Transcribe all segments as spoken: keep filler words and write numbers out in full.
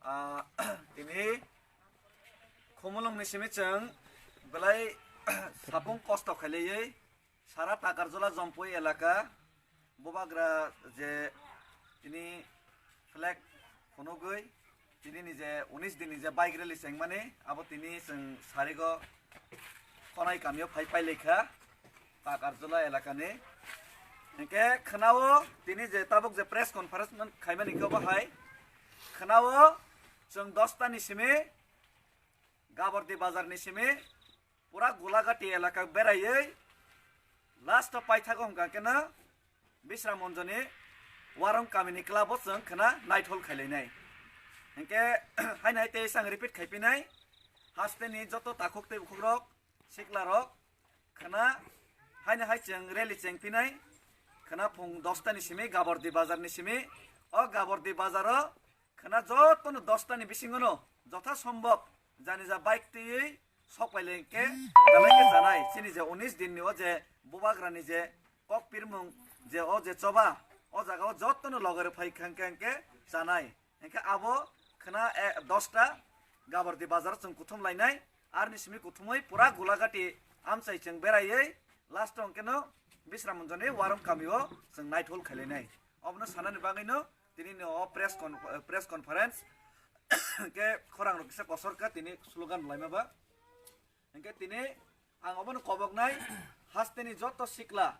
Ah, tini Khumulwng ni simi chwng belai sapung kosto khailaiwi sara Takarjala Jompui elaka bubagra je tini flag phunugwi tini ni je unis din ni je bike rally chengmani abo tini chwng sarigo Khonai kamio phai pailai kha. Takarjala elakani. Hinkhe khwnao tini je tabuk je press conference man-, khaimani khe obo hai. Khwnao chwng dosta ni simi, Gabordi bazar ni simi, pura Gulagati elaka beraiwi last o paithago hwnkha khe no Bisram Monjoni Warung kamini club o chwng khwna naithol khailainai. Hinkhe haino hai tei sang repeat khaipinai. Hasteni joto takhuk tei bukhukrok siklarok khwna haino hai chwng rally chengphinai khwna phung dosta ni simi Gabordi bazar ni simi o Gabordi bazar o khwna jotono dosta ni bisingo no jotha sombhob jani ja bike twiwi sok pailai khe belai khe chanai chini je unis din ni o je bubagra ni je kok pirmung je o je choba o jaga o jotono logoi rw phai kha hinkhe chanai. Hinkhe abo khwna, eh, dosta Gabordi bazar chwng kuthum lainai, arni simi kuthumwi pura Gulagati amchai chwng beraiwi last o hwnkhe no Bisram Monjoni Warung kamio chwng naithol khailainai. Obono sanani bagwino tini ni o press con-, eh, press conference hinkhe khorang rok kisa kosor kha tini slogan laima ba. Hinkhe tini ang obono koboknai hasteni joto sikla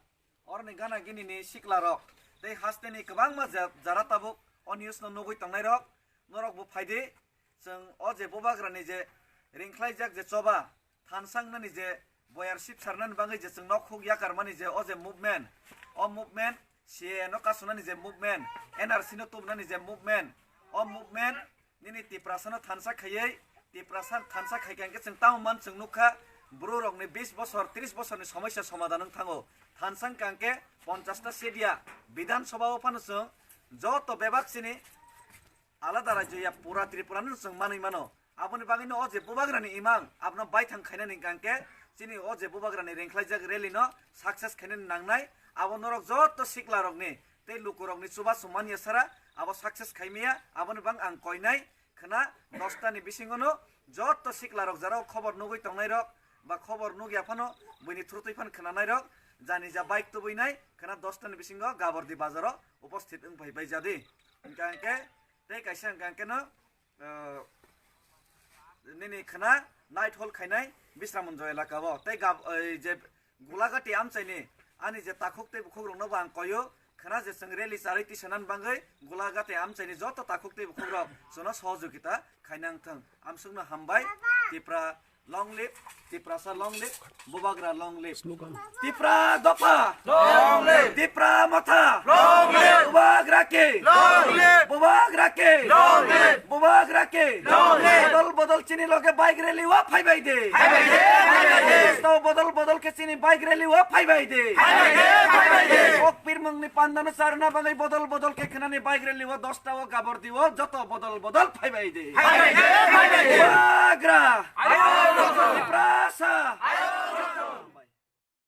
Oroni gana gini ni sikla rok tei haste ni kwbangma ja-, jara tabuk o news no nugwi tongnai rok norok bo phaidi. Chwng o je bubagra ni je ringkhlaijak je choba thansa wngnani je boyar sip sarnani bagwi je chwng nok huk yakar mani je o je movement, o movement C A A no kasunani je movement, N R C no tubunani je movement, o movement Nini Tiprasano thansa khaiwi, Tiprasa thansa khaikha hwnkhe chwng tamo man chwng nukha, bwrwrokni bis bosor, tris bosorni somoisa somadhan wng thango. Thansa wngkha hwnkhe ponchasta sedia, Bidhan Sabha o phano chwng joto bebak chini alada rajyo ya pura Tripurano chwng manwi mano. Aboni bagwino o je bubagrani imang, abono baithang khainani hwnkha hwnkhe chini o je bubagrani ringkhlaijak rally no success khainani nangnai. Abo norok joto siklarokni tei lukurokni chubachu manya sara abo success khaimaya, aboni bang ang koinai khwna dosta ni bisingo no joto siklarok jara o khobor nugwi tongnai rok ba khobor nugya phano buini thurutwi phan khwnanai rok jani ja bike tubui nai khwna dosta ni bisingo Gabordi bazaro uposthit wng phai bai jadi. Hwnkha hwnkhe tei kaisa hwnkha hwnkhe no, eh, nini khwna night hall khainai Bisramunjo elaka o tei gab-, eh, je Gulagati amchaini ani je takhuk tei bukhukrokno bo ang koio, khwna je chwng rally charwi tisanani bagwi Gulagati amchaini joto takhuk tei bukhukrok chwngno sohojogita khaina wngthwng. Amsukno hambai. Tipra long live, Tiprasa long live, Bubagra long live. Slogan. Tipra dopha. Long live. Tipra motha. Long live. Bubagra ki. Long live. Bubagra ki. Long live. Bubagra ki. Long live. Bodol bodol chini loge bike rally o phaibai de. Phaibai de, phaibai de. Tau bodol bodol khe chini bike rally o phaibai de. Phaibai de, phaibai de. Kok pirmungni pandano charna bagwi bodol bodol khe khwnani bike rally o dosta o Gabordi o joto bodol bodol phaibai de. Phaibai de, phaibai de. Bubagra. Ayo. Tiprasa. Ayo.